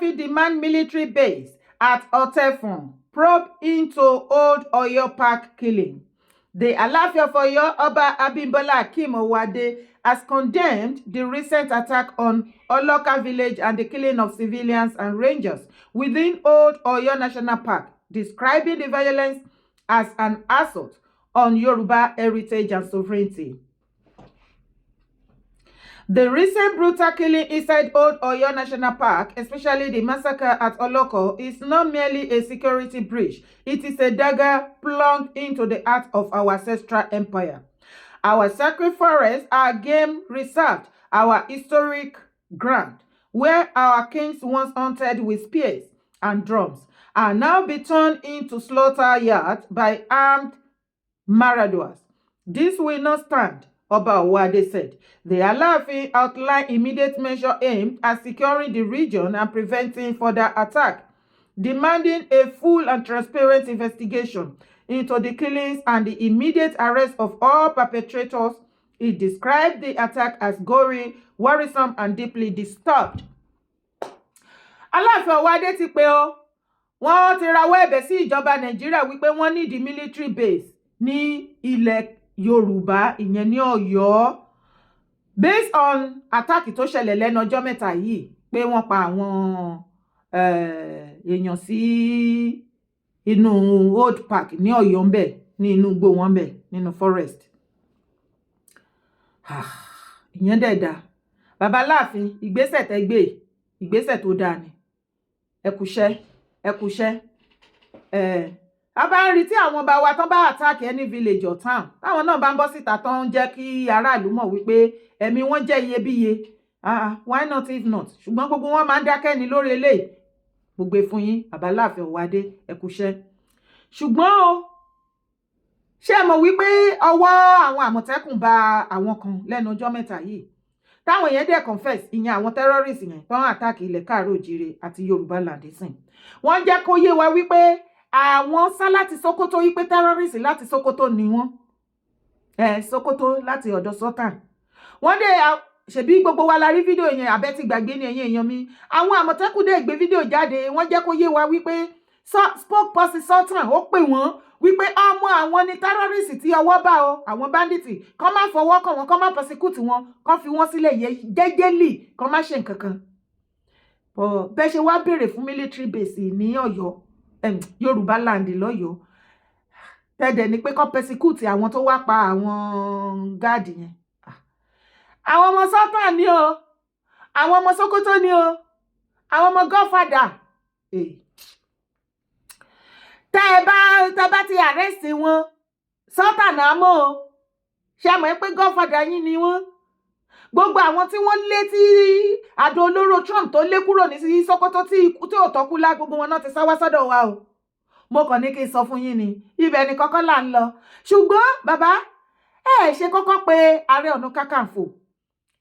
Alaafin demand military base at Otefon, probe into Old Oyo Park killing. The Alaafin of Oyo, Oba Abimbola Akeem Owoade, has condemned the recent attack on Oloka village and the killing of civilians and rangers within Old Oyo National Park, describing the violence as an assault on Yoruba heritage and sovereignty. The recent brutal killing inside Old Oyo National Park, especially the massacre at Oloko, is not merely a security breach. It is a dagger plunged into the heart of our ancestral empire. Our sacred forests, our game reserve, our historic ground, where our kings once hunted with spears and drums, are now be turned into slaughter yards by armed marauders. This will not stand, Oba Owoade said. The Alaafin outlined immediate measures aimed at securing the region and preventing further attack, demanding a full and transparent investigation into the killings and the immediate arrest of all perpetrators. He described the attack as gory, worrisome, and deeply disturbed. Aláàfin Ọwọ́adé ti pé o, wọ́n ti rawọ́ ẹ̀bẹ̀ sí ìjọba Nàìjíríà wípé wọ́n ní the military base ní ilẹ̀ Yorùbá, ìyẹn ní Ọ̀yọ́, based on attack tó ṣẹlẹ̀ lẹ́nu ọjọ́ mẹ́ta yìí, pé wọ́n pa àwọn èèyàn sí inú Old Park ní Ọ̀yọ́ ńbẹ̀, ní inú igbó wọn ńbẹ̀, nínú forest. Ìyẹn dẹ̀ dáa, bàbá Aláàfin. Ìgbésẹ̀ tẹ́ gbé, ìgbésẹ̀ tó dáa ni. Ẹ kúṣẹ́, ẹ kúṣẹ́. Ẹ a bá ń rí tí àwọn ọba wa tán bá attack any village or town, táwọn náà bá ń bọ́ síta tán, ń jẹ́ kí aráàlú mọ̀ wípé ẹ̀mí wọn jẹ́ iyebíye. Ah, why not if not? Ṣùgbọ́n gbogbo wọn máa ń dákẹ́ ni lórí eléyìí. Gbogbo fún yín, bàbá Aláàfin Ọ̀wádé, ẹ kúṣẹ́. Ṣùgbọ́n o, ṣé ẹ mọ̀ wípé ọwọ́ àwọn Àmọ̀tẹ́kùn bá àwọn kan lẹ́nu ọjọ́ mẹ́ta yìí, táwọn yẹn dẹ̀ confess, ìyẹn àwọn terrorists yẹn tó ń attack ilẹ̀ káàárọ̀ òjìrè àti Yorùbá land sìn? Wọ́n jẹ́ kó yé wa wípé àwọn sá láti Sokoto, wípé terrorists láti Sokoto ni wọ́n, ẹ Sokoto, láti ọ̀dọ̀ Sultan. Wọ́n dẹ̀ ṣebí gbogbo wa la rí fídíò yẹn, àbẹ́ ti gbàgbé ní, ẹ̀yìn èèyàn mi? Àwọn Àmọ̀tẹ́kùn dẹ̀ gbé fídíò jáde, wọ́n jẹ́ kó yé wa wípé spokesperson Sultan ó pè wọ́n wípé ọmọ àwọn ni terrorist tí ọwọ́ bá o, àwọn bandits kán má fọwọ́ kàn wọ́n, kán má persecute wọn, kán fi wọ́n sílẹ̀ jẹ́jẹ́lì, kán má ṣe nǹkan kan. Bẹ́ẹ̀ ṣe wá béèrè fún military base ní Ọ̀yọ́, Yorùbá land lọ́yọ̀ọ́, tẹ́dẹ̀ ni pé kán persecute àwọn tó wá pa àwọn guard yẹn. Àwọn ọmọ Sultan ni o, àwọn ọmọ Sokoto ni o, àwọn ọmọ Godfather. Tẹ́ bá ti arrest wọn, Sultan náà mọ́ o. Ṣé mọ̀ pé Godfather yín ni wọ́n? Gbogbo àwọn tí wọ́n lé, tí àdó olóró Trump tó lé kúrò ní Sokoto, tí ò tọ́kú lá, gbogbo wọn náà ti sá wá sọ́dọ̀ wa o. Mo kàn ní kí n sọ fún yín ni, ibẹ̀ ni kọ́kọ́ là ń lọ. Ṣùgbọ́n bàbá, ẹ ṣe kọ́kọ́ pé Ààrẹ Ọ̀nà Kakanfò.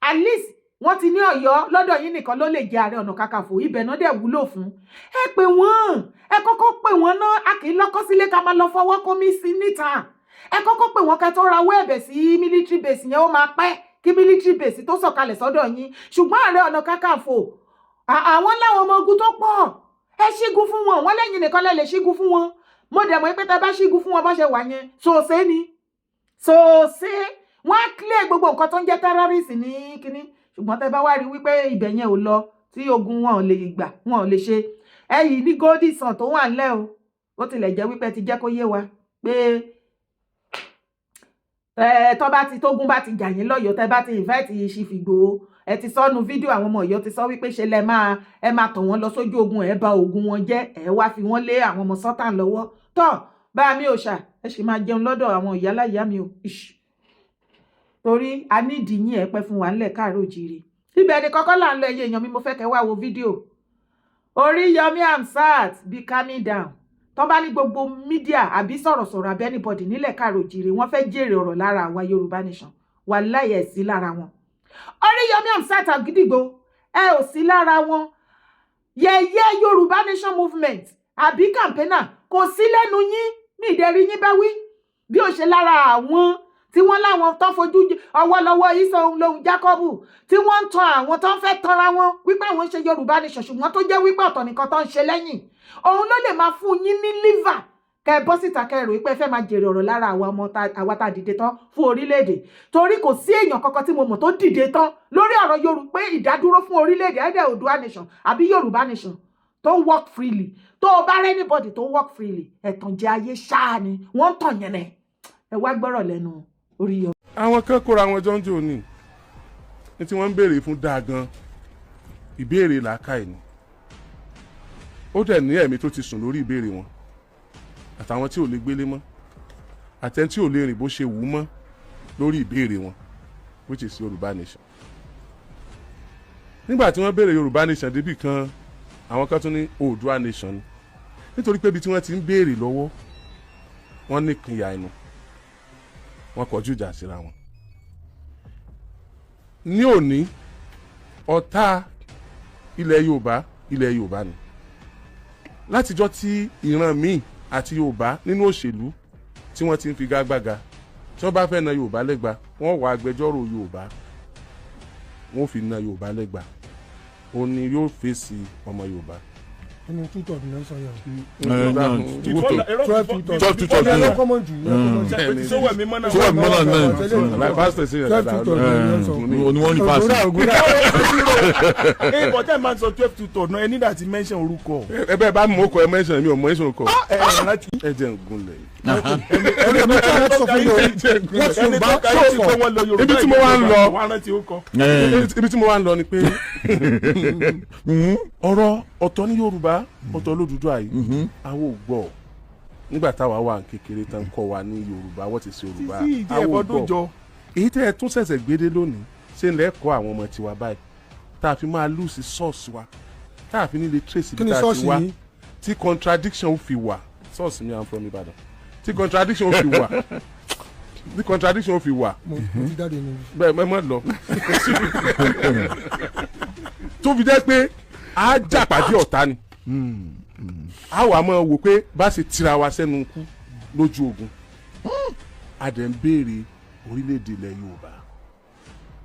At least wọ́n ti ní Ọ̀yọ́ lọ́dọ̀ yín nìkan ló lè jẹ́ Ààrẹ Ọ̀nà Kakanfò, ibẹ̀ náà dẹ̀ wúlò fún. Ẹ pè wọ́n, ẹ kọ́kọ́ pè wọ́n náà. A kì í lọ́kọ́ sílé ká máa lọ fọwọ́ kó mi sí níta. Ẹ kọ́kọ́ pè wọ́n kẹ́ tó rawọ́ ẹ̀bẹ̀ sí military base yẹn. Ó máa pẹ́ kí military base tó sọ̀kalẹ̀ sọ́dọ̀ yín. Ṣùgbọ́n Ààrẹ Ọ̀nà Kakanfò, àwọn láwọn ọmọ ogun tó pọ̀. Ẹ ṣígun fún wọn. Wọ́n lẹ́yìn nìkan lẹ lè ṣígun fún wọn. Mo dẹ̀ mọ̀ pé tẹ́ bá ṣígun fún wọn, bó ṣe wà yẹn, sòsé ni sòsé, wọ́n á clear gbogbo nǹkan tó ń jẹ́ terrorist ní kínní. Ṣùgbọ́n tẹ́ bá wá rí wípé ibẹ̀ yẹn ò lọ, tí ogun wọn ò lè gbà, wọn ò lè ṣe, ẹ̀yìn ní Golden Sun tó wà ńlẹ̀ o. Ó tilẹ̀ jẹ́ wípé ti jẹ́ kó yé wa pé ẹ tó bá ti tógun bá ti jà yín lọ́yọ̀ọ́, tẹ́ bá ti invite Chief Igboho, ẹ ti sọnù fídíò, àwọn ọmọ Ọ̀yọ́ ti sọ wípé ṣe lẹ máa ẹ máa tọ̀ wọ́n lọ sójú ogun, ẹ bà ogun wọn jẹ́, ẹ wá fi wọ́n lé àwọn ọmọ Sultan lọ́wọ́. Tọ́ bá mi ò ṣà, ẹ sì máa jẹun lọ́dọ̀ àwọn ìyáláyà mi o, torí a nídìí yín. Ẹ pẹ́ fún wa ńlẹ̀ káàárọ̀ òjíire. Ibẹ̀ ni kọ́kọ́ là ń lọ. Ẹyẹ èèyàn mi, mo fẹ́ kẹ́ wá wo fídíò Oríyọmí Hamzat. Be calming down. Tó bá ní gbogbo media àbí sọ̀rọ̀sọ̀rọ̀ àbí anybody nílẹ̀ káàárọ̀ òjíire, wọ́n fẹ́ jèrè ọ̀rọ̀ lára àwa Yorùbá Nation, wàláhì, ẹ̀ sí lára wọn. Oríyọmí Hamzat Àgídìgbò, ẹ ò sí lára wọn. Yẹ̀yẹ́ Yorùbá Nation movement àbí campaigner kò sí lẹ́nu yín. Mi ìdẹ̀rí yín bá wí bí ó ṣe lára àwọn. Tí wọ́n láwọn tó fojú ọwọ́ lọ́wọ́ Esau lóhun Jákọ́bù, tí wọ́n ń tan àwọn tó ń fẹ́ tanra wọn wípé àwọn ń ṣe Yorùbá nation, ṣùgbọ́n tó jẹ́ wípé ọ̀tọ̀ nìkan tó ń ṣe lẹ́yìn. Òun ló lè máa fún yín ní liver kẹ bọ́ síta, kẹ rò wípé ẹ fẹ́ máa jèrè ọ̀rọ̀ lára àwa ọmọ àwa tá a dìde tán fún orílẹ̀-èdè, torí kò sí èèyàn kankan tí mo mọ̀ tó dìde tán lórí ọ̀rọ̀ Yorùbá pé ìdádúró fún orílẹ̀-èdè, either Oòduà nation àbí Yorùbá nation, tó ń work freely. Tó o bá rẹ́ anybody tó work freely, ẹ̀tànjẹ ayé ṣáá ni wọ́n ń tàn yẹn nẹ. Ẹ wá gbọ́rọ̀ lẹ́nu Oríyọmí. Àwọn kan kóra wọn jọ ń jò ní tí wọ́n ń béèrè fún dáa gan. Ìbéèrè làákàyè ni. Ó dẹ̀ ní ẹ̀mí tó ti sùn lórí ìbéèrè wọn, àtàwọn tí ò lè gbélé mọ́, àtẹni tí ò lè rìn bó ṣe wù ú mọ́ lórí ìbéèrè wọn, which is Yorùbá nation. Nígbà tí wọ́n béèrè Yorùbá nation débì kan, àwọn kan tún ní Oòduà nation ni, nítorí pé ibi tí wọ́n ti ń béèrè lọ́wọ́, wọ́n ní ìpínyà inú, wọ́n kọjú ìjà síra wọn. Ní òní, ọ̀tá ilẹ̀ Yorùbá, ilẹ̀ Yorùbá ni. Látijọ́ tí ìran míì àti Yorùbá nínú òṣèlú tí wọ́n ti ń figagbága, tí wọ́n bá fẹ́ na Yorùbá lẹ́gba, wọ́n wá agbẹjọ́rò Yorùbá, wọ́n fi na Yorùbá lẹ́gba, òun ni yóò fèsì ọmọ Yorùbá. Inú 2/3 náà sọ yẹn. 12 12 2/3. 12 2/3. Ìyẹn ló common jù, ìyẹn common jù. Sówó ẹ̀mí mọ́nà. Sówó ẹ̀mí mọ́nà náà. Pásítọ̀ sí yẹn 12 dáadáa. 2/3 náà sọ. Òní wọ́n ní fásitì. Ògúnrà. Ẹ bọ̀, tẹ́ ẹ máa ń sọ 12 2/3 náà, ẹ nígbà tí mention orúkọ. Ẹ bẹ́ẹ̀ bá mọ̀ ọkọ̀ ẹ mention, mi ò mention ọkọ̀. Ẹ ẹ rántí. Ẹ jẹ́ ń gúnlẹ̀. Ẹni tó sọ fún mi what Ẹni Yorùbá tó ka yìí ti so pé for. wọ́n lọ Yorùbá. Ibi tí mo wá ń lọ. Wọ́n rántí ó kọ. Ibi tí mo wá ń lọ ni pé ọ̀rọ̀ ọ̀tọ̀ ní Yorùbá, ọ̀tọ̀ l'Odùduwà yìí, àwọn ò gbọ́. Nígbà táwa wà ní kékeré tán kọ́ wa ní Yorùbá, wọ́n ti ṣe Yorùbá. Títí ìdí àwọn ò ẹ̀fọ́dún gbọ́. jọ. Èyí tẹ́ ẹ tún ṣẹ̀ṣẹ̀ gbédé lónìí, ṣé ń lẹ́kọ̀ọ́ àwọn ọmọ tiwa báyìí tá a fi máa lose source wa, tá a fi ní lè trace Kí ibi ni tá a source ti wá, yìí? tí contradiction fi wà? Source mi, I'm from Ìbàdàn. Tí contradiction fi wà, tí contradiction fi wà. Mo ti jáde ní. Bẹ́ẹ̀ mọ́ lọ, tó fi jẹ́ pé a jà pàdé ọ̀tá ni, a wà máa wò pé bá ṣe tira wa sẹ́nu kú lójú ogun. A dẹ̀ ń béèrè orílẹ̀-èdè ilẹ̀ Yorùbá,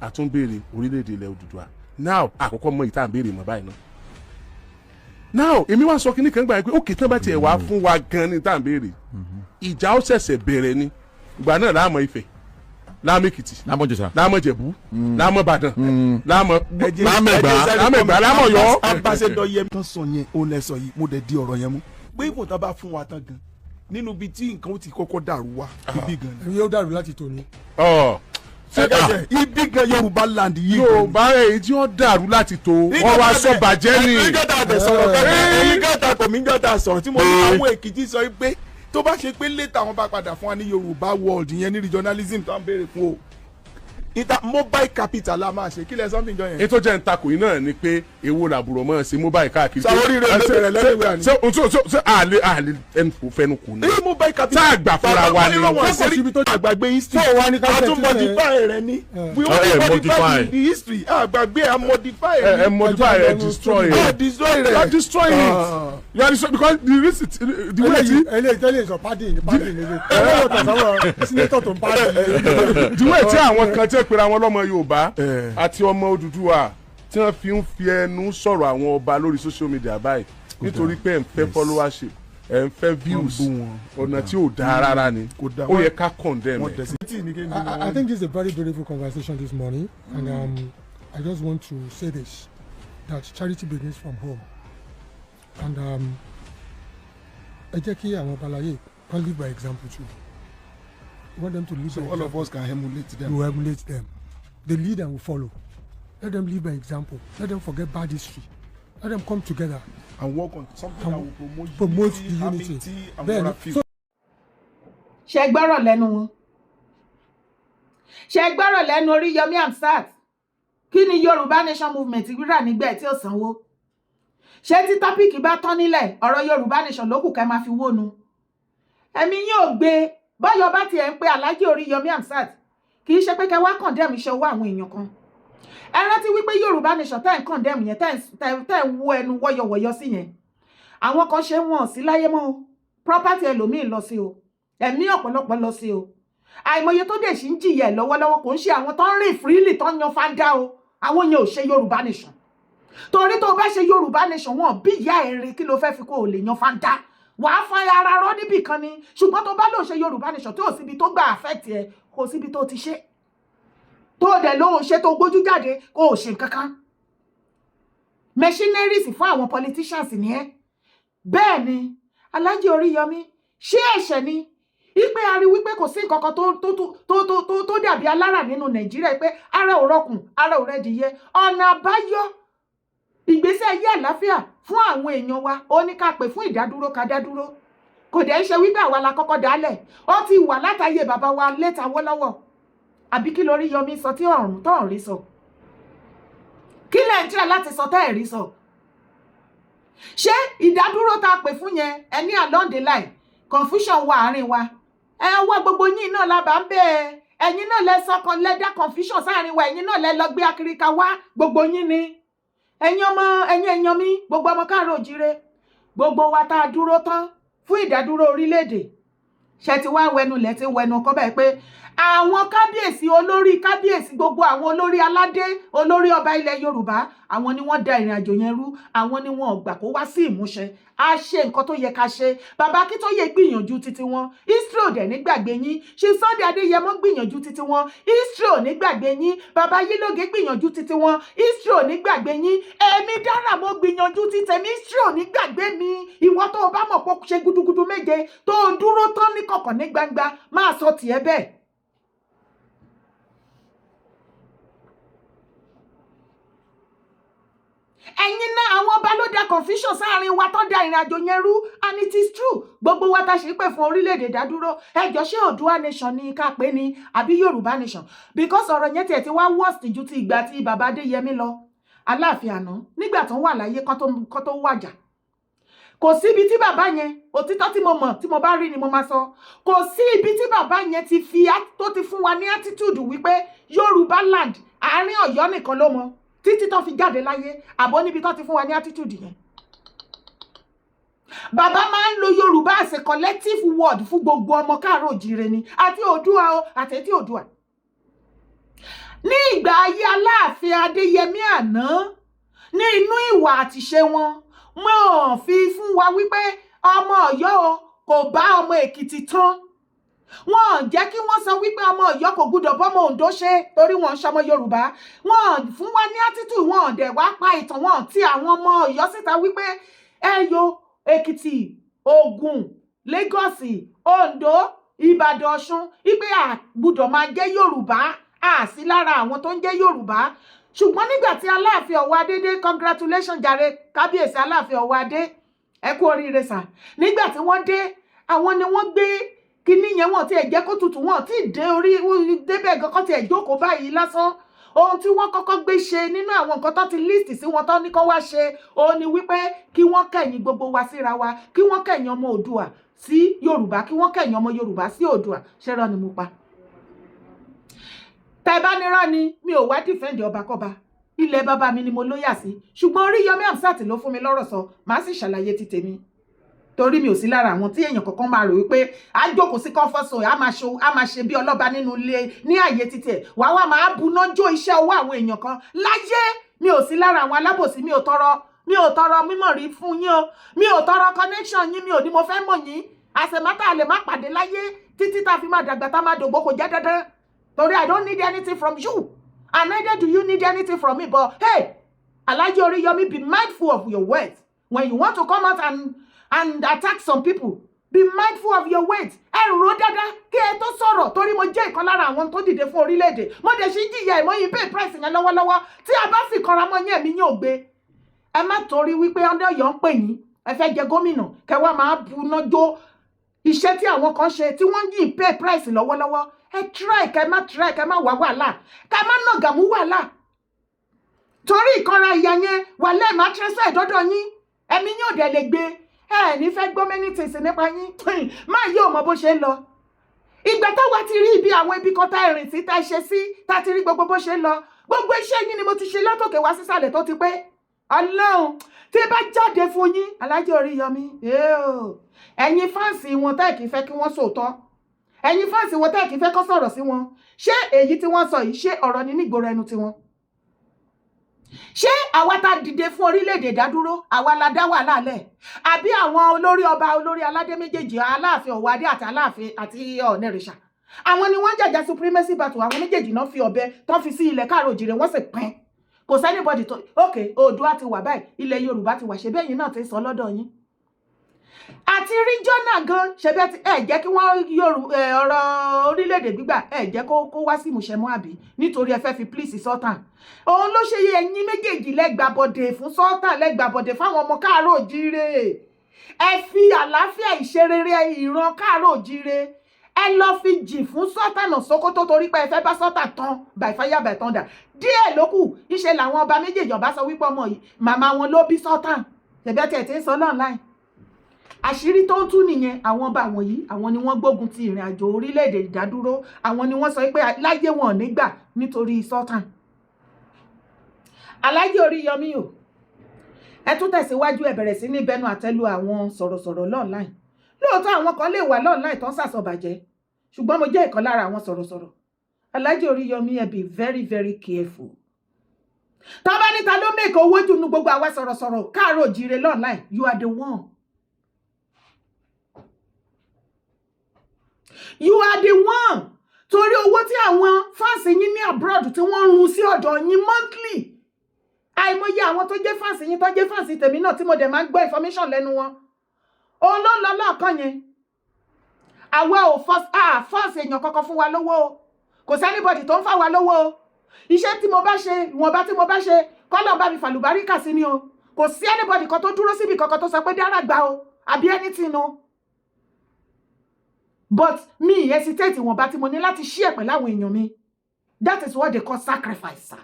a tún béèrè orílẹ̀-èdè ilẹ̀ Odùduwà. Now, àkọ́kọ́ mọ ìta à ń béèrè mọ́ báyìí náà. Now, èmi wá sọ kínní kan gbà yẹn pé òkè tán bá tiẹ̀ wá fún wa gan ni tá à ń béèrè, ìjà ó ṣẹ̀ṣẹ̀ bẹ̀rẹ̀ ni. Ìgbà náà láàmú Ifẹ̀, láàmú Èkìtì, Lámọ̀jẹ̀sà. Láàmú Ìjẹ̀bú, láàmú Ìbàdàn, láàmú Lámẹ̀gbá. Láàmú Ẹ̀gbá, láàmú Ọ̀yọ́. Ambassador Yẹmi tán sọ yẹn, ó lẹ sọ yìí, mo dẹ̀ di ọ̀rọ̀ yẹn mú pé ìfò tán bá fún wa tán gan, nínú ibi tí nǹkan ó ti kọ́kọ́ dàrú wa, ibi gan ni. Ẹ̀yin yóò dàrú láti tòní. Ọ̀ Ṣé ibi gan Yorùbá land yìí gan ni. Yorùbá èyí tí ó dàrú láti tó wọ́n wá sọ bàjẹ́ ni. Nígbà tá a tẹ̀ sọ̀rọ̀ kẹ́kẹ́, nígbà tá a kò mí, nígbà tá a sọ̀rọ̀ tí mo ní àwọn Èkìtì sọ pé tó bá ṣe pé later wọn bá padà fún wa ní Yorùbá world yẹn, ní regionalism tó ń béèrè fún o, ìta mobile capital la máa ṣe. Kí lẹ something jọ yẹn. Ètò jẹ́ ntakò yìí náà ni pé èwo làbúrò mọ́ ṣe mobile káàkiri. Sọ oríire ló bẹ̀rẹ̀ lẹ́nu ìwé àná. Ṣé àlè ẹnu fẹnu kù ni. Ní mobile capital. Tá a gbà fúnra wa ni. Wọ́n ṣe rí àgbàgbé history. Tó wà ní ká A tún tẹ̀ modify rẹ ni. We only Eh, modify modify. the history. Àgbàgbé a modify Ẹ rẹ. modify, ẹ destroy A ẹ. destroy rẹ. You are destroying it. You are destroying because the reason, the way ti Eléyìí tẹ́lẹ̀ sọ pardon ní pardon ní ẹ wọ́n yọ̀tọ̀ sáwọn senator tó ń pardon. The way tí àwọn kan tí ó pera wọn lọ́mọ Yorùbá àti ọmọ Odùduwà tí wọ́n fi ń fi ẹnu sọ̀rọ̀ àwọn ọba lórí social media báyìí, nítorí pé ẹ̀ ń fẹ́ followership, ẹ̀ ń fẹ́ views, Wọ́n bú wọn. ọ̀nà tí ò dáa rárá ni. Kò dáa. Ó yẹ ká condemn Wọ́n ẹ̀. tẹ̀sí. I think this is a very beautiful conversation this morning, and I just want to say this, that charity begins from home, and ẹ jẹ́ kí àwọn ọba kan live by example too. We want them to live So by all example. of us can emulate them. We will emulate them. They lead and we follow. Let them live by example. Let them forget bad history. Let them come together And work on something and that will promote, promote the unity. Amity and Then, moral feel. so Ṣe gbọ́rọ̀ lẹ́nu wọn? Ṣe gbọ́rọ̀ lẹ́nu Oríyọmí Hamzat? Kí ni Yorùbá Nation Movement rírà nígbà tí ò sanwó? Ṣé tí topic bá tán nílẹ̀, ọ̀rọ̀ Yorùbá Nation ló kù kẹ́ máa fi wónu? Ẹ̀mí yóò gbé bọ́yọ̀ bá tiẹ̀ ń pe Alhaji Oríyọmí Hamzat, kì í ṣe pé kẹ́ wá condemn iṣẹ́ owó àwọn èèyàn kan. Ẹ rántí wípé Yorùbá Nation tẹ́ ń condemn yẹn, tẹ́ ń wó ẹnu wọ́yọ̀wọ̀yọ̀ sí yẹn, àwọn kan ṣe wọ́n sí láyé mọ́ o. Property ẹlòmíín lọ sí o, ẹ̀mí ọ̀pọ̀lọpọ̀ lọ sí o. Àìmọye tó dẹ̀ sì ń jìyà ẹ̀ lọ́wọ́lọ́wọ́. Kò ń ṣe àwọn tó ń rìn freely, tó ń yan fáńdá o. Àwọn yẹn ò ṣe Yorùbá Nation, torí tó bá ṣe Yorùbá Nation, wọn bí ìyá ẹ̀ rí kí ló fẹ́ fi kó o lè yan fáńdá, wàá fa ara rọ níbì kan ni. Ṣùgbọ́n tó bá lò ṣe Yorùbá Nation, tó ò síbi tó gbà affect ẹ, kò síbi tó ti ṣe, tó dẹ̀ lóhùn ṣe, tó gbójú jáde kó o ṣe nǹkan kan, machineries fún àwọn politicians ni ẹ. Bẹ́ẹ̀ ni, Alhaji Oríyọmí, ṣé ẹ̀ṣẹ̀ ni ipe a rí wípé kò sí nǹkan kan tó dàbí alára nínú Nàìjíríà, pé ara ò rọkùn, ara ò rẹ́dìyẹ? Ọ̀nà àbáyọ ìgbésẹ̀ ayé àlàáfíà fún àwọn èèyàn wa, ó ní ká pè fún ìdádúró, ká dádúró. Kò dẹ̀ ń ṣe wípé àwa la kọ́kọ́ dálẹ̀, ó ti wà látàyè bàbá wa létà Awólọ́wọ̀. Àbí kí lórí Yọmí sọ tí ọ̀run tó ń rí sọ? Kí lẹ̀ ń tẹ̀ láti sọ tẹ́ ẹ̀ rí sọ? Ṣé ìdádúró tá a pè fún yẹn, ẹ ní along the line confusion wà àárín wa? Ẹ wá, gbogbo yín náà la bá ń bẹ́ ẹ. Ẹ̀yin náà lẹ sọkàn, lẹ dá confusion sáàrin wa. Ẹ̀yin náà lẹ lọ gbé akirika wá. Gbogbo yín ni, ẹ̀yin ọmọ, ẹ̀yin èèyàn mi, gbogbo ọmọ káàárọ̀ òjíire, gbogbo wa tá a dúró tán fún ìdádúró orílẹ̀-èdè, ṣe ti wá wẹnu lẹ ti wẹnu kọ́ báyìí pé àwọn kábíyèsí, olórí kábíyèsí, gbogbo àwọn olórí aládé, olórí ọba ilẹ̀ Yorùbá, àwọn ni wọ́n da ìrìn àjò yẹn rú, àwọn ni wọn ò gbà kó wá sí ìmúṣẹ. A ṣe nǹkan tó yẹ ká ṣe. Bàbá Akíntóyè gbìyànjú títí wọn, history ò dẹ̀ nígbàgbé yín. Ṣe Sunday Adéyẹmọ gbìyànjú títí wọn, history ò nígbàgbé yín. Bàbá Yílóge gbìyànjú títí wọn, history ò nígbàgbé yín. Èmi dára, mo gbìyànjú títẹ̀mí, history ò nígbàgbé mi. Ìwọ tó o bá mọ̀ pé ó ṣe gudugudu méje, tó o dúró tán ní kọ̀kọ̀ ní gbangba, máa sọ tiẹ̀ bẹ́ẹ̀. Ẹ̀yin náà, àwọn ọba ló da confusion sáàrin wa, tó da ìrìn àjò yẹn rú, and it is true. Gbogbo wa ta ṣe pé fún orílẹ̀-èdè dádúró, ẹjọ́, ṣé Oòduà Nation ni ká pè ní àbí Yorùbá Nation? Because ọ̀rọ̀ yẹn tiẹ̀ ti wá worst ju ti ìgbà tí bàbá Adéyẹmí lọ, Aláàfin àná, nígbà tó ń wà láyé kán tó wàjà. Kò sí ibi tí bàbá yẹn, òtítọ́ tí mo mọ̀, tí mo bá rí ni mo máa sọ, kò sí ibi tí bàbá yẹn ti fi tó ti fún wa ní attitude wípé Yorùbá land, àárín Ọ̀yọ́ nìkan ló mọ, títí tó fi jáde láyé. Àbọ̀ níbi tó ti fún wa ní attitude yẹn, bàbá máa ń lo Yorùbá as a collective word fún gbogbo ọmọ káàárọ̀ òjíire ni, àti Oòduà o, àti etí Oòduà. Ní ìgbà ayé Aláàfin Adéyẹmí àná, ní inú ìwà àtìṣe wọn, wọn ò fi fún wa wípé ọmọ Ọ̀yọ́ o kò bá ọmọ Èkìtì tán. Wọn ò jẹ́ kí wọ́n sọ wípé ọmọ Ọ̀yọ́ kò gbúdọ̀ bọ́mọ Oǹdó ṣe torí wọ́n ń ṣọmọ Yorùbá. Wọn ò fún wa ní attitude, wọn ò dẹ̀ wá pa ìtàn, wọn tí àwọn ọmọ Ọ̀yọ́ síta wípé ẹyọ Èkìtì, Ògùn, Lagos, Oǹdó, Ìbàdàn, Ọ̀ṣun, wípé a gbúdọ̀ máa jẹ́ Yorùbá, a sí lára àwọn tó ń jẹ́ Yorùbá. Ṣùgbọ́n nígbà tí Aláàfin Ọ̀wọ́adé dé, congratulations jàre, kábíyèsí Aláàfin Ọ̀wọ́adé, ẹ kú oríire sà. Nígbà tí wọ́n dé, àwọn ni wọ́n gbé kíní yẹn. Wọ́n ti ẹ̀ jẹ́ kó tutù, wọ́n ti dé orí débẹ̀ gan kọ́ ti ẹ̀ jókòó báyìí lásán. Ohun tí wọ́n kọ́kọ́ gbé ṣe nínú àwọn nǹkan tó ti list sí wọn tó ní kó wá ṣe, òun ni wípé kí wọ́n kẹ̀yìn gbogbo wa síra wa, kí wọ́n kẹ̀yìn ọmọ Oòduà sí Yorùbá, kí wọ́n kẹ̀yìn ọmọ Yorùbá sí Oòduà. Ṣẹ́rọ ni mo pa? Tẹ́ bá nírọ́ ni, mi ò wá defend ọba kọ́ba. Ilẹ̀ bàbá mi ni mo lóyà sí, ṣùgbọ́n Oríyọmí Hamzat ló fún mi lọ́rọ̀ sọ, màá sì ṣàlàyé ti tèmi, torí mi ò sí lára àwọn tí èèyàn kankan máa rò wípé á jókòó sí comfort zone, á máa ṣe bí ọlọ́ba nínú ilé ní àyè títí ẹ̀, wàá wá máa buná jó iṣẹ́ ọwọ́ àwọn èèyàn kan láyé. Mi ò sí lára àwọn alábòsí. Mi ò tọrọ mímọ̀ rí fún yín o. Mi ò tọrọ connection yín. Mi ò ní mo fẹ́ mọ̀ yín. Àṣemátà lè má pàdé láyé títí tá a fi máa dàgbà, tá a máa dògbò. Kò jẹ́ dandan, torí I don't need anything from you and neither do you need anything from me. But hey, Alhaji Oriyomi, be mindful of your words when you want to come out and attack some people. Be mindful of your words. Ẹ rò dáadáa kí ẹ tó sọ̀rọ̀, torí mo jẹ́ ìkan lára àwọn tó dìde fún orílẹ̀-èdè. Mo dẹ̀ ṣì ń jìyà ìmọ̀yìn pay price yẹn lọ́wọ́lọ́wọ́. Tí a bá fi kanra mọ́ yín, ẹ̀mí yín ò gbé. Ẹ má torí wípé ọdẹ Ọ̀yọ́ ń pè yín, ẹ fẹ́ jẹ gómìnà, kẹ wá máa buná jó iṣẹ́ tí àwọn kan ṣe tí wọ́n ń yìn pay price lọ́wọ́lọ́wọ́. Ẹ try, kẹ má try, kẹ má wá wàhálà, kẹ má nàgàmú wàhálà, torí ìkanra ìyá yẹn wà lẹ́ẹ̀má transfer ìdọ́dọ̀ yín, ẹ̀mí yín ò dẹ̀ lè gbé. Ẹ ní fẹ́ gbọ́ many things nípa yín. Má yóò mọ bó ṣe ń lọ. Ìgbà táwa ti rí ibi àwọn ibi kan tá ìrìn sí, tá ṣe sí, tá ti rí gbogbo bó ṣe ń lọ, gbogbo iṣẹ́ yín ni mo ti ṣe látòkè wá sísàlẹ̀ tó ti pé. Ọlọ́run tí bá jáde fún yín, Alhaji Oríyọmí, ẹ̀yin fans wọn tẹ́ kì í fẹ́ kí wọ́n sòótọ́. Ẹ̀yin fans wọn tẹ́ kí fẹ́ kọ́ sọ̀rọ̀ sí wọn, ṣé èyí tí wọ́n sọ yìí, ṣé ọ̀rọ̀ ni nígboro ẹnu tiwọn? Ṣé àwa tá dìde fún orílẹ̀-èdè ìdádúró, àwa la dá wàhálà lẹ̀, àbí àwọn olórí ọba, olórí aládé méjèèjì, Aláàfin Ọ̀wọ́adé àti Aláàfin àti Ọ̀nẹ́rìṣà? Àwọn ni wọ́n jàjà supremacy battle. Àwọn méjèèjì náà fi ọ̀bẹ tán fi sí ilẹ̀ káàró òjìrè, wọ́n sì pín. Kò sí anybody tó ok. Oòduà ti wà báyìí, ilẹ̀ Yorùbá ti wà. Ṣe bẹ́ẹ̀ yín náà ti sọ lọ́dọ̀ yín àti regional gan ṣe bẹ́ẹ̀ ẹ jẹ́ kí wọ́n ọ̀rọ̀ orílẹ̀-èdè gbígbà, ẹ jẹ́ kó wá sí ìmúṣẹ mọ́, àbí nítorí ẹ fẹ́ fi please Sultan? Òun ló ṣe ẹ̀yin méjèèjì lẹ́gbàbọ̀dẹ̀ fún Sultan, lẹ́gbàbọ̀dẹ̀ fáwọn ọmọ káàárọ̀ òjíire. Ẹ fi àlàáfíà, ìṣerere ìran káàárọ̀ òjíire, ẹ lọ fi jì fún Sultan Sókótó, torí pé ẹ fẹ́ bá Sultan tán by fire by thunder. Díẹ̀ ló kù, ìṣe làwọn ọba méjèèjì ọba sọ wípé ọmọ yìí, màmá wọn ló bí Sultan. Tẹ̀bẹ́ tẹ̀ tí ń sọ online, àṣírí tó ń tú nìyẹn. Àwọn ọba wọ̀nyí, àwọn ni wọ́n gbógun ti ìrìn àjò orílẹ̀-èdè ìdádúró. Àwọn ni wọ́n sọ pé láyé, wọn ò ní gbà nítorí Sultan. Aláàjì Oríyọmí o, ẹ tún tẹ̀síwájú, ẹ bẹ̀rẹ̀ sí ní bẹnu àtẹ́lu àwọn sọ̀rọ̀sọ̀rọ̀ online. Lóòótọ́, àwọn kan lè wà online tó ń sàsọ̀bàjẹ́, ṣùgbọ́n mo jẹ́ ìkan lára àwọn sọ̀rọ̀sọ̀rọ̀. Aláàjì Oríyọmí, ẹ be very very careful. Tá bá níta ló make owó jù nu gbogbo àwa sọ̀rọ̀sọ̀rọ̀ káàárọ̀ òjíire online, you are the one. You are the one, torí owó tí àwọn fans yín ní abroad tí wọ́n ń run sí ọ̀dọ̀ yín monthly, àìmọye àwọn tó jẹ́ fans yín, tó jẹ́ fans tèmi náà, tí mo dẹ̀ máa ń gbọ́ information lẹ́nu wọn, òun ló ń lọ lọ́ọ̀kan yẹn. Àwa ò force èèyàn kankan fún wa lówó o. Kò sí anybody tó ń fà wá lówó o. Iṣẹ́ tí mo bá ṣe, ìwọ̀nba tí mo bá ṣe, kọ́lọ̀ bá mi fàlùbáríkà sí ni o. Kò sí anybody kan tó dúró síbi kankan tó sọ pé dára gbà o àbí anything o. But mi hesitate, ìwọ̀nba tí mo ní láti share pẹ̀lú àwọn èèyàn mi. That is what they call sacrifice, sir.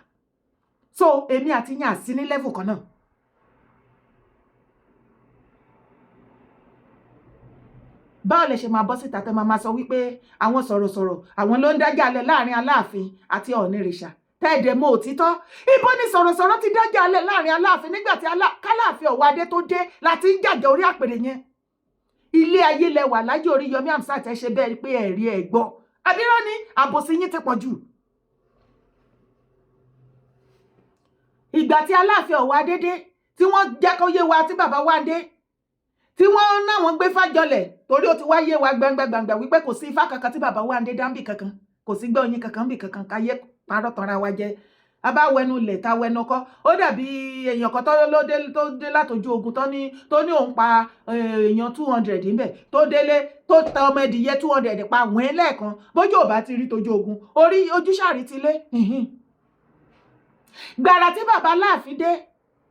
So èmi àti yín àsí ní level kan náà. Báwo lẹ ṣe máa bọ́ síta tẹ́ máa sọ wípé àwọn sọ̀rọ̀sọ̀rọ̀, àwọn ló ń dájà lẹ̀ láàrin Aláàfin àti Ọ̀nìrìṣà, tẹ́ẹ̀dẹ̀ mọ òtítọ́? Ibo ni sọ̀rọ̀sọ̀rọ̀ ti dájà lẹ̀ láàrin Aláàfin nígbà tí Káláàfin Ọ̀wọ́adé tó dé láti ń jàjà orí àpèrè yẹn? Ilé ayé lẹwà lájẹ Oríyọmí Hamzat, ẹ ṣe bẹ́ẹ̀ pé ẹ̀rí ẹ̀ gbọ́ àbírọ́ ni àbòsí yín ti pọ̀ jù. Ìgbà tí Aláàfin Ọ̀wọ́adé dé, tí wọ́n jẹ́ kó yé wa, tí bàbá wa dé, tí wọ́n náwọn gbé fájọlẹ̀, torí ó ti wá yé wa gbangba-gbangba wípé kò sí ifá kankan tí bàbá wa ń dé dáńbì kankan, kò sí gbọ́ oyin kankan bì kankan. Káyé parọ́ tanra wa jẹ, a bá wẹnu lẹ̀ ta wẹnu kọ́, ó dàbí èèyàn kan tó lóde tó dé látọjú ogun, tó ní òun pa èèyàn 200 ńbẹ̀, tó délé tó ta ọmọ ẹdìyẹ 200 pa wẹ́n lẹ́ẹ̀kan. Bójú ò bá ti rí tójú ogun, orí ojúṣàrí ti lé. Gbàrà tí bàbá Láàfin dé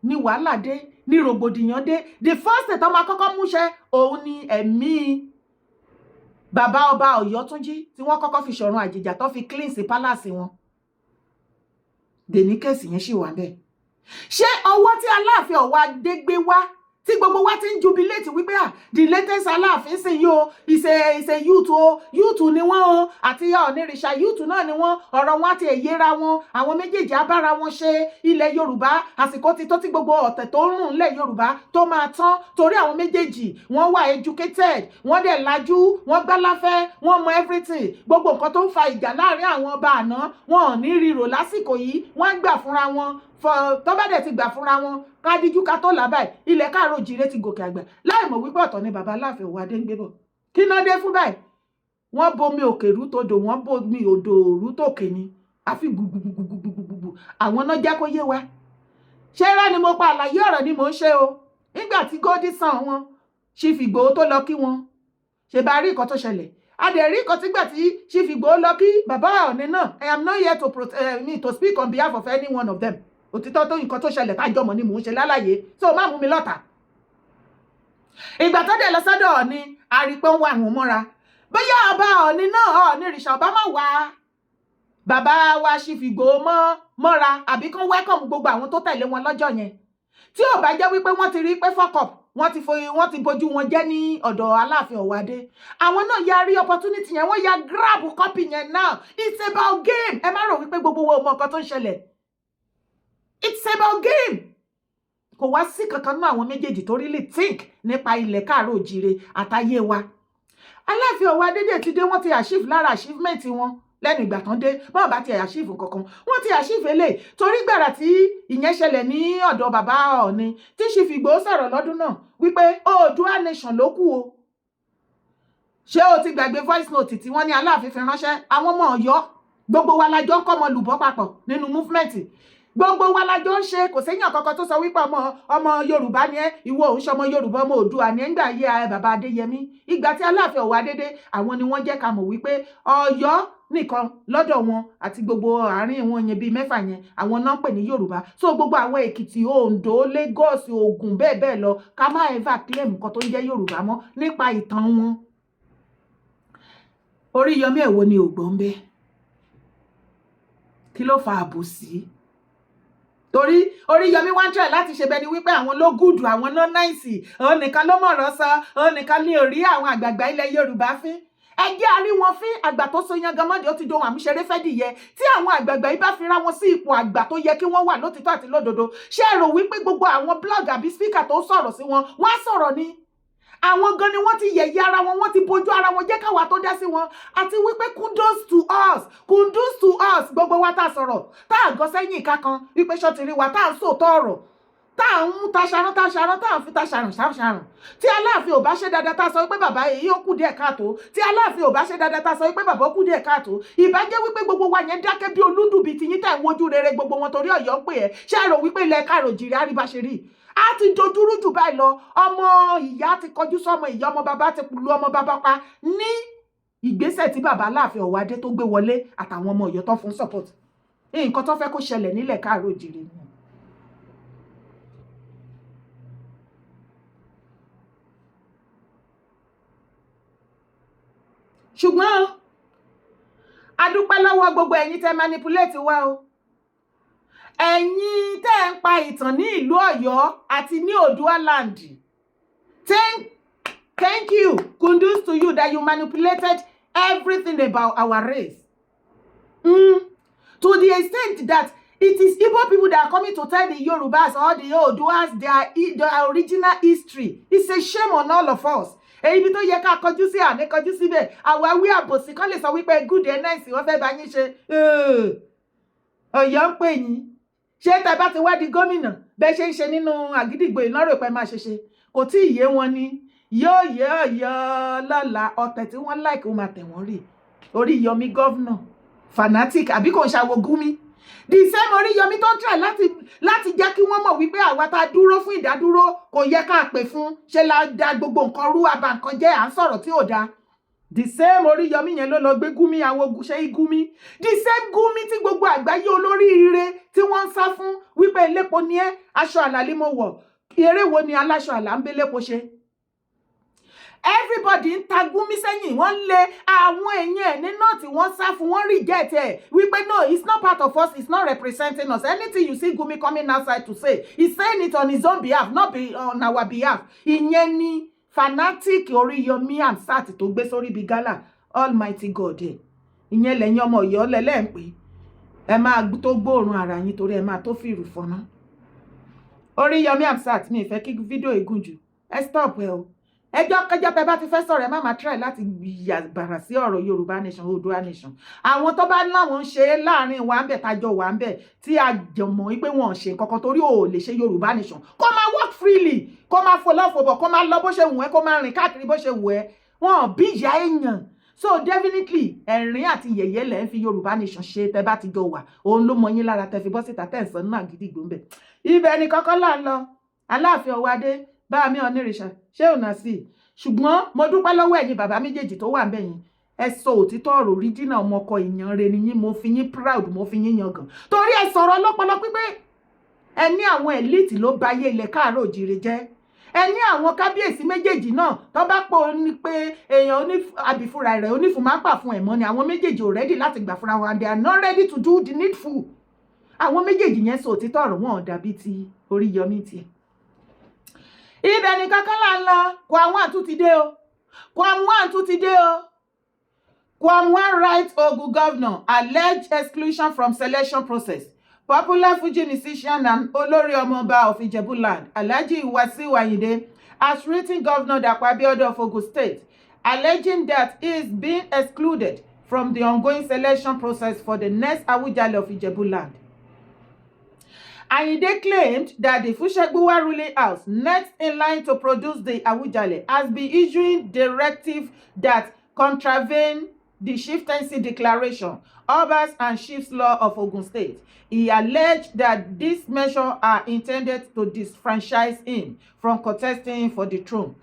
ni wàhálà dé, ní rògbòdìyàn dé. The first thing tó máa kọ́kọ́ múṣẹ, òun ni ẹ̀mí bàbá ọba Ọ̀yọ́túnjí tí wọ́n kọ́kọ́ fi ṣọ̀run àjèjà, tó fi cleanse palace wọn. Dèní case yẹn ṣì wà bẹ́ẹ̀. Ṣé ọwọ́ tí Aláàfin Ọ̀wọ́adé gbé wá, tí gbogbo wa ti ń jubilate wípé, ah, the latest Aláàfin sì yìí o, ìṣe youth o, youth ni wọ́n o, àti Ọ̀nìrìṣà youth náà ni wọ́n, ọ̀rọ̀ wọn àti èyíra wọn, àwọn méjèèjì á bára wọn ṣe. Ilẹ̀ Yorùbá, àsìkò ti tó tí gbogbo ọ̀tẹ̀ tó ń rùn lẹ̀ Yorùbá tó máa tán, torí àwọn méjèèjì wọ́n wà educated, wọ́n dẹ̀ lajú, wọ́n gbáláfẹ́, wọ́n mọ everything. Gbogbo nǹkan tó ń fa ìjà láàrin àwọn ọba àná, wọn ò ní ríro lásìkò yìí. Wọ́n á gbà fúnra wọn. Tó bá dẹ̀ ti gbà fúnra wọn, ká díjú ká tó là báyìí, ilẹ̀ káàárọ̀ òjìrè ti gòkè àgbà. Láì mọ̀ wípé ọ̀tọ̀ ni bàbá Aláàfin Ọ̀wọ́adé ń gbé bọ̀. Kí náà dé fún báyìí? Wọ́n bomi òkè rú todò, wọ́n bomi odò rú tòkè ni, àfi gbùgbùgbùgbùgbùgbù. Àwọn náà jẹ́ kó yé wa. Ṣé rá ni mo pa? Àlàyé ọ̀rọ̀ ni mò ń ṣe o. Nígbà tí Golden Son wọn, Chief Ìgbòho, tó lọ kí wọn, ṣe bá rí nǹkan tó ṣẹlẹ̀? A dẹ̀ rí nǹkan tígbà tí Chief Ìgbòho lọ kí bàbá Ọọ̀ni náà. I am not here to me to speak on behalf of any one of them. Òtítọ́ tó nǹkan tó ṣẹlẹ̀ tájọmọ̀ ni mò ń ṣe lálàyé, so má mú mi lọ́tà. Ìgbà tó dẹ̀ lọ sọ́dọ̀ Ọọ̀ni, a rí pé ń wà wọ́n mọ́ra. Bóyá ọba Ọọ̀ni náà, Ọọ̀ni rìṣà, ọba má wá bàbá wa Chief Ìgbòho mọ́ mọ́ra, àbí kán welcome gbogbo àwọn tó tẹ̀lé wọn lọ́jọ́ yẹn, tí ò bá jẹ́ wípé wọ́n ti rí pé fuck up, wọ́n ti bojú wọn jẹ́ ní ọ̀dọ̀ Aláàfin Ọ̀wọ́adé. Àwọn náà ya rí opportunity yẹn, wọ́n ya grab copy yẹn. Now it's about game. Ẹ má rò wípé gbogbo wo mọ nǹkan tó ń ṣẹlẹ̀. It's about game. Kò wá sí kankan náà àwọn méjèèjì tó really think nípa ilẹ̀ káàárọ̀ òjìire àtayé wa. Aláàfin Ọ̀wọ́adé dẹ̀ ti dé, wọ́n ti achieve lára achievement wọn lẹ́nu ìgbà tán dé. Báwọn bá ti achieve kankan, wọ́n ti achieve eléyìí, torí gbàrà tí ìyẹn ṣẹlẹ̀ ní ọ̀dọ̀ bàbá Ọọ̀ni tí Chief Ìgbòho sọ̀rọ̀ lọ́dún náà wípé Oòduà nation ló kù o. Ṣé o ti gbàgbé voice note tí wọ́n ní Aláàfin fi ránṣẹ́ àwọn ọmọ Ọ̀yọ́? Gbogbo wa la jọ ń kọ́mọ lùbọ́ papọ̀ nínú movement, gbogbo wa la jọ ń ṣe. Kò séyàn kankan tó sọ wípé ọmọ ọmọ Yorùbá ni ẹ, ìwọ òun ṣọmọ Yorùbá, ọmọ Oòduà ni ẹ. Ń gbà yé bàbá Adéyẹmí, ìgbà tí Aláàfin Ọ̀wọ́adé dé, àwọn ni wọ́n jẹ́ ká mọ̀ wípé Ọ̀yọ́ nìkan lọ́dọ̀ wọn àti gbogbo àárín wọn yẹn bíi mẹ́fà yẹn, àwọn náà ń pè ní Yorùbá. So gbogbo àwọn Èkìtì, Oǹdó, Lagos, Ògùn, bẹ́ẹ̀ bẹ́ẹ̀ lọ, ká má ever claim nǹkan tó ń jẹ́ Yorùbá mọ́ nípa ìtàn wọn. Oríyọmí, èwo ni ògbọ́n bẹ́ẹ̀? Kí ló fa àbòsí? Torí Oríyọmí wá ń tẹ̀ láti ṣe bẹni wípé àwọn ló good, àwọn ló nice, òun nìkan ló mọ̀rọ̀ sọ, òun nìkan ní orí àwọn àgbààgbà ilẹ̀ Yorùbá fín. Ẹ jẹ́ àrí wọn fín. Àgbà tó so yan gamọ́dé, ó ti dohun àmúṣeré fẹ́ dìyẹ. Tí àwọn àgbààgbà yìí bá fira wọn sí ipò àgbà tó yẹ kí wọ́n wà lótìtọ́ àti lódodo, ṣé ẹ rò wípé gbogbo àwọn blog àbí speaker tó sọ̀rọ̀ sí wọn, wọ́n á sọ̀rọ̀ ni? Àwọn gan ni wọ́n ti yẹ̀yẹ́ ara wọn, wọ́n ti bojú ara wọn jẹ́ káwa tó dá sí wọn. Àti wípé kudos to us, kudos to us, gbogbo wa tá a sọ̀rọ̀, tá a gọ sẹ́yìn ìka kan wípé ṣọ́ ti rí wa, tá a ń sòótọ́ ọ̀rọ̀, tá à ń ta ṣarán tá ṣarán, tá à ń fi ta ṣarùn ṣarùn. Tí Aláàfin ò bá ṣe dáadáa, tá a sọ wípé bàbá èyí ó kù díẹ̀ káàtó. Tí Aláàfin ò bá ṣe dáadáa, tá a sọ wípé bàbá ó kù díẹ̀ káàtó. Ìbá jẹ́ wípé gbogbo wa yẹn dákẹ́ bí olúndùn bíi tiyín, tẹ̀ ń wojú rere gbogbo wọn torí Ọ̀yọ́ ń pè ẹ́. Ṣé ẹ rò wípé ilẹ̀ káàrò jìrì àríbá ṣe rí a ti dojúrú jù báyìí lọ? Ọmọ ìyá ti kọjú sọmọ ìyá, ọmọ bàbá ti lu ọmọ bàbá pa ní ìgbésẹ̀ tí bàbá Aláàfin Ọ̀wọ́adé tó gbé wọlé àtàwọn ọmọ Ọ̀yọ́ tó fún support. Nǹkan tó fẹ́ kó ṣẹlẹ̀ nílẹ̀ káàró jìrì ni. Ṣùgbọ́n a dúpẹ́ lọ́wọ́ gbogbo ẹ̀yin tẹ́ manipulate wa o, ẹ̀yin tẹ́ ń pa ìtàn ní ìlú Ọ̀yọ́ àti ní Oòduà land. Thank you, kudos to you that you manipulated everything about our race, to the extent that it is Igbo people that are coming to tell the Yorubas or the Oòduas their original history. It's a shame on all of us. Èyí tó yẹ ká kọjú sí, àní kọjú síbẹ̀. Àwáwí àbòsí kan lè sọ wípé good and nice, wọ́n fẹ́ bá yín ṣe. Ọ̀yọ́ ń pè yín. Ṣé tẹ bá ti wá di gómìnà, bẹ́ẹ̀ ṣe ń ṣe nínú àgídìgbò ìlọrọ̀ pé máa ṣe ṣe, kò tí ì yé wọn ni. Yóò yé Ọ̀yọ́ lọ́la. Ọ̀tẹ̀ tí wọ́n láìkí ó máa tẹ̀ wọ́n rì. Oríyọmí governor fanatic, àbí kò ń ṣàwọ̀ Gumi? The same Oríyọmí tó ń try láti jẹ́ kí wọ́n mọ̀ wípé àwa tá a dúró fún ìdádúró kò yẹ ká pè fún ṣe la da gbogbo nǹkan rú, àbá nǹkan jẹ́, à ń sọ̀rọ̀ tí ò dáa. The same Oríyọmí yẹn ló lọ gbé Gumi, àwọn ṣe Gumi, the same Gumi tí gbogbo àgbáyé olóríire tí wọ́n ń sá fún wípé elépo ni ẹ́, aṣọ àlàlí mo wọ̀, eré wo ni aláṣọ àlà ń bélépo ṣe? Everybody ń ta Gumi sẹ́yìn, wọ́n lé àwọn èèyàn ẹ̀ ní north, wọ́n sá fún, wọ́n reject ẹ̀ wípé no, it's not part of us, it's not representing us. Anything you see Gumi coming outside to say, he's saying it on his own behalf, not be on our behalf. Ìyẹn ni fanatic Oríyọmí Hamzat tó gbé sórí bíi gálà almighty God ẹ̀. Ìyẹn lẹ́yìn ọmọ Ọ̀yọ́ lẹ́lẹ́ ń pè ẹ máa tó gbóòórùn ara yín, torí ẹ máa tó fìrù fọná. Oríyọmí Hamzat, mi ì fẹ́ kí fídíò ìgùn jù. Ẹ stop ẹ o. Ẹjọ́ kẹjọ́ tẹ bá ti fẹ́ sọ̀rọ̀, ẹ má máa try láti yà bàrà sí ọ̀rọ̀ Yorùbá nation, Oòduà nation. Àwọn tó bá láwọn ń ṣe é láàrin wa ń bẹ̀, tájọ wà ń bẹ̀, tí a jọmọ̀ wípé wọn ò ṣe nǹkan kan, torí ò lè ṣe Yorùbá nation kó máa work freely, kó máa fò lọ́fò bọ̀, kó máa lọ bó ṣe wù ẹ́, kó máa rìn káàkiri bó ṣe wù ẹ́. Wọn ò bí ìyá èèyàn. So definitely, ẹ̀rín àti yẹ̀yẹ́ lẹ̀ ń fi Yorùbá nation ṣe. Tẹ́ bá ti jọ wà, òun ló mọ yín lára tẹ́ fi bọ́ síta tẹ́ ń sọ nínú àgídìgbò ń bẹ̀. Ibẹ̀ ni kọ́kọ́ là ń lọ. Aláàfin Ọ̀wọ́adé, bá mi Ọ̀nìrìṣà, ṣé ò náà sí? Ṣùgbọ́n mo dúpẹ́ lọ́wọ́ ẹ̀yin bàbá méjèèjì tó wà ń bẹ̀ yín. Ẹ sọ òtítọ́ ọ̀rọ̀ original. Ọmọ ọkọ èèyàn rẹ ni yín. Mo fi yín proud, mo fi yín yangàn, torí ẹ sọ̀rọ̀ ọlọ́pọlọ pípé. Ẹ ní àwọn elite ló ba ayé ilẹ̀ káàárọ̀ òjìrè jẹ́. Ẹ ní àwọn kábíyèsí méjèèjì náà tó bá pọ̀ ní pé èèyàn oní àbífúra rẹ̀ onífun máa ń pà fún ẹ̀ mọ́ ni. Àwọn méjèèjì ò ready láti gbà fúnra wọn and they are not ready to do the needful. Àwọn méjèèjì yẹn sọ òtítọ́ ọ̀rọ̀, wọn ò dàbí ti Oríyọmí tiẹ̀. Ibẹ̀ ní kankan là ń lọ. Kwam 1 tún ti dé o, Kwam 1 tún ti dé o. Kwam 1 writes Ogun governor alleged exclusion from selection process. Popular Fuji musician and Olori Omoba of Ijebuland, Alhaji Wasiu Ayinde, has written Governor Dapo Abiodun of Ogun State alleging that he is being excluded from the ongoing selection process for the next Awujale of Ijebu land. Ayinde claimed that the Fusegbuwa ruling house, next in line to produce the Awujale, has been issuing directive that contravene the chieftaincy declaration, Obas and Chiefs Law of Ogun State. He alleged that these measures are intended to disfranchise him from contesting for the throne.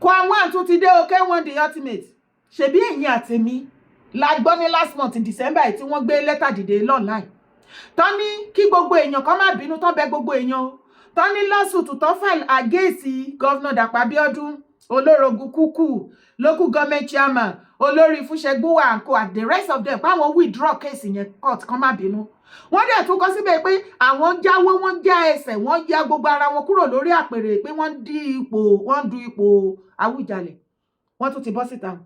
Kwam tún ti dé o, K1 the Ultimate. Ṣebí ẹ̀yin àtèmi la gbọ́ ní last month in December yìí tí wọ́n gbé lẹ́tà dìde online tán ní kí gbogbo èèyàn kan má bínú, tán bẹ gbogbo èèyàn o, tán ní lawsuit tán file against Governor Dàpọ̀ Abíọ́dún, Olórogún Kúkú, local government chairman, olórí Fúṣẹgbúwà and co and the rest of them, páwọn withdraw case yẹn, court kan má bínú. Wọ́n dẹ̀ tún kọ síbẹ̀ pé àwọn jáwọ́, wọ́n já ẹsẹ̀, wọ́n ya gbogbo ara wọn kúrò lórí àpèrè pé wọ́n dí ipò, wọ́n du ipò Awùjalẹ̀. Wọ́n tún ti bọ́ síta,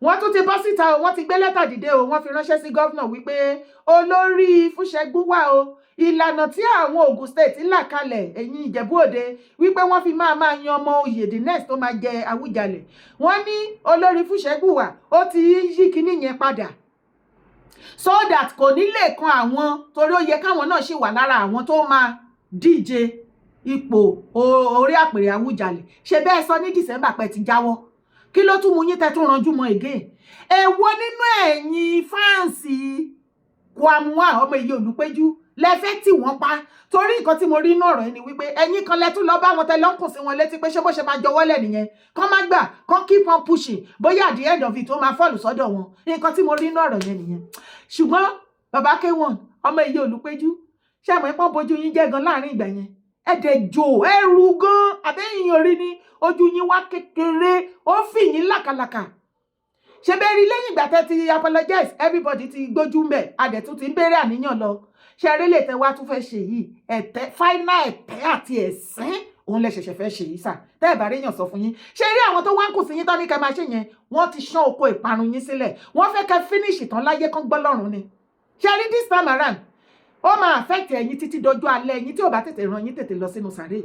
wọ́n tún ti bọ́ síta o. Wọ́n ti gbé lẹ́tà dìde o. Wọ́n fi ránṣẹ́ sí governor wípé olórí Fúṣẹgbúwà o, ìlànà tí àwọn Ogun State là kalẹ̀, ẹ̀yìn Ìjẹ̀bú Òde, wípé wọ́n fi máa yan ọmọ oyè, the next tó máa jẹ Awùjalẹ̀, wọ́n ní olórí Fúṣẹgbúwà ó ti yí kinní yẹn padà so that kò ní lè kan àwọn, torí ó yẹ káwọn náà ṣì wà lára àwọn tó máa díje ipò orí àpèrè Awùjalẹ̀. Ṣe bẹ́ẹ̀ sọ ní December pé ti jáwọ́? Kí ló tún mú yín tẹ́ tún ranjú mọ́ again? Èwo nínú ẹ̀yin fans Kwamua, ọmọ èyí Olùpẹ́jú, lẹ́fẹ́ tí wọ́n pa? Torí nǹkan tí mo rí inú ọ̀rọ̀ yìí ni wípé ẹ̀yin kan lẹ́tún lọ bá wọn tẹ lọ́kùn sí wọn létí pé ṣé bó ṣe máa jọwọ́lẹ̀ nìyẹn, kán má gbà, kán keep on pushing, bóyá at the end of it ó máa fall sọ́dọ̀ wọn. Nǹkan tí mo rí inú ọ̀rọ̀ yẹn nìyẹn. Ṣùgbọ́n bàbá K1, ọmọ èyí Olùpẹ́jú, ṣé àmọ́ ìpọ́n bojú yín jẹ́ gan láàrin ìgbà yẹn? Ẹ̀dẹ̀ jò ẹrù gan àbẹ́yìn orí ni ojú yín wá kékeré, ó fì yín làkàlàkà. Ṣe bẹ́ẹ̀ rí lẹ́yìn ìgbà tẹ́ ti apologize, everybody ti gbójú mbẹ̀, adẹ̀tún ti ń bẹ̀rẹ̀ àníyàn lọ. Ṣe eré lè tẹ́ wá tún fẹ́ ṣe yìí, ẹ̀tẹ́, final ẹ̀tẹ́ àti ẹ̀sín òun lẹ ṣẹ̀ṣẹ̀ fẹ́ ṣe yìí sà. Tẹ́ ẹ̀ bá rí èèyàn sọ fún yín, ṣe rí àwọn tó wá ń kù sí yín tán ní kẹ́ máa ṣe yẹn, wọ́n ti ṣán oko ìparun yín sílẹ̀. Wọ́n fẹ́ kẹ́ finish tán láyé kán gbọ́ lọ́rùn ni. Ṣe rí this time around, ó máa affect ẹ̀yin títí dọjọ́ alẹ́ ẹ̀yin tí ò bá tètè ràn yín tètè lọ sínú sàréè,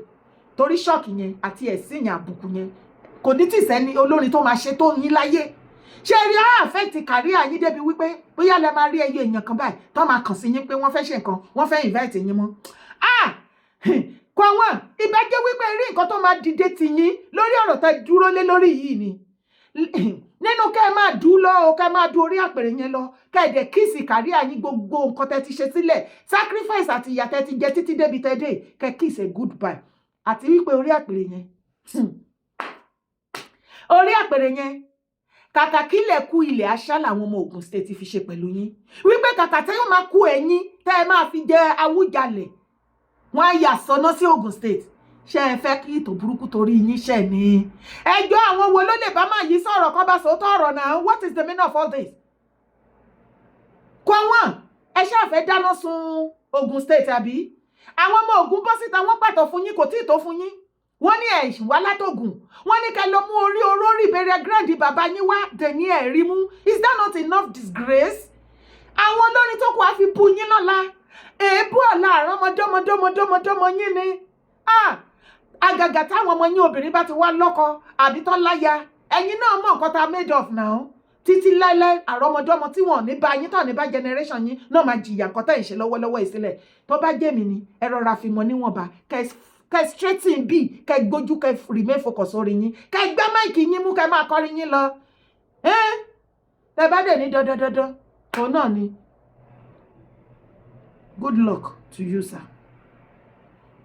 torí shock yẹn àti ẹ̀sìn yẹn, àbùkù yẹn, kò ní tì sẹ́ni olórin tó máa ṣe tó yín láyé. Ṣé rí á affect career yín débi wípé bóyá lẹ máa rí ẹyọ èèyàn kan báyìí tó máa kàn sí yín pé wọ́n fẹ́ ṣe nǹkan, wọ́n fẹ́ invite yín mọ́. Ah, kò wọ́n ìbájẹ́ wípé rí nǹkan tó máa dìde tì yín lórí ọ̀rọ̀ tẹ́ dúró lé lórí yìí ni nínú kẹ́ ẹ máa dú lọ o, kẹ́ ẹ máa du orí àpèrè yẹn lọ, kẹ́ ẹ dẹ̀ kiss career yín, gbogbo nǹkan tẹ́ ti ṣe sílẹ̀, sacrifice àti ìyà tẹ́ ti jẹ títí débi tẹ́ dé, kẹ́ ẹ kiss ẹ goodbye. Àti wípé orí àpèrè yẹn, orí àpèrè yẹn, kàkà kílẹ̀ kú ilẹ̀ aṣá làwọn ọmọ Ògùn State fi ṣe pẹ̀lú yín, wípé kàkà tẹ́ yóò máa kú ẹ̀yìn tẹ́ ẹ máa fi jẹ Awújalẹ̀, wọ́n á yà sọná sí Ògùn State. Ṣé ẹ fẹ́ kí ìtò burúkú torí yín ṣẹ̀ ni? Ẹjọ́ àwọn wo ló lè bá máa yí sọ̀rọ̀ kan bá sòótọ́ ọ̀rọ̀ náà? What is the meaning of all this? Kọ́ wọ́n ẹ ṣáà fẹ́ dáná sun Ògùn State, àbí? Àwọn ọmọ Ògùn bọ́ síta, wọ́n pàtó fún yín, kò tí ì tó fún yín. Wọ́n ní ẹ̀ wá látògùn, wọ́n ní ká lọ mú orí orórì bẹ̀rẹ̀ grand bàbá yín wá dẹ̀ ní ẹ̀rí mú. Is that not enough disgrace? Àwọn olórin tó kù á fi bu yín lọ́la, èébú ọ̀la àrọ́mọdọ́mọdọ́mọdọ́mọdọ́mọ yín ni. Ah, àgàgà táwọn ọmọ yín obìnrin bá ti wá lọ́kọ àbí tán láya, ẹ̀yin náà mọ̀ nǹkan tá a made of now. Títí láíláí, àrọ́mọdọ́mọ tí wọn ò ní bá yín tán ní bá generation yín náà máa jìyà nǹkan tẹ̀ ń ṣe lọ́wọ́lọ́wọ́ yìí sílẹ̀. Tó bá jẹ́ mi ni, ẹ rọra fi mọ níwọ̀nba, kẹ straighten bí kẹ gbójú, kẹ remain focus orí yín, kẹ gbá mic yín mú, kẹ máa kọrin yín lọ. Tẹ bá dẹ̀ ní dandan dandan òun náà ni, good luck to you, sir.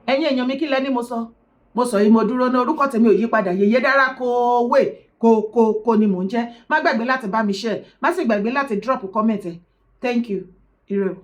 Ẹ̀yin èèyàn mi, kí lẹ ní mo sọ? Mo sọ yìí, mo dúró ní orúkọ tèmi ò yí padà. Yèyé dára kó wé kó kó kó ni mò ń jẹ́. Má gbàgbé láti bá mi share, má sì gbàgbé láti drop comment ẹ. Thank you, ire o.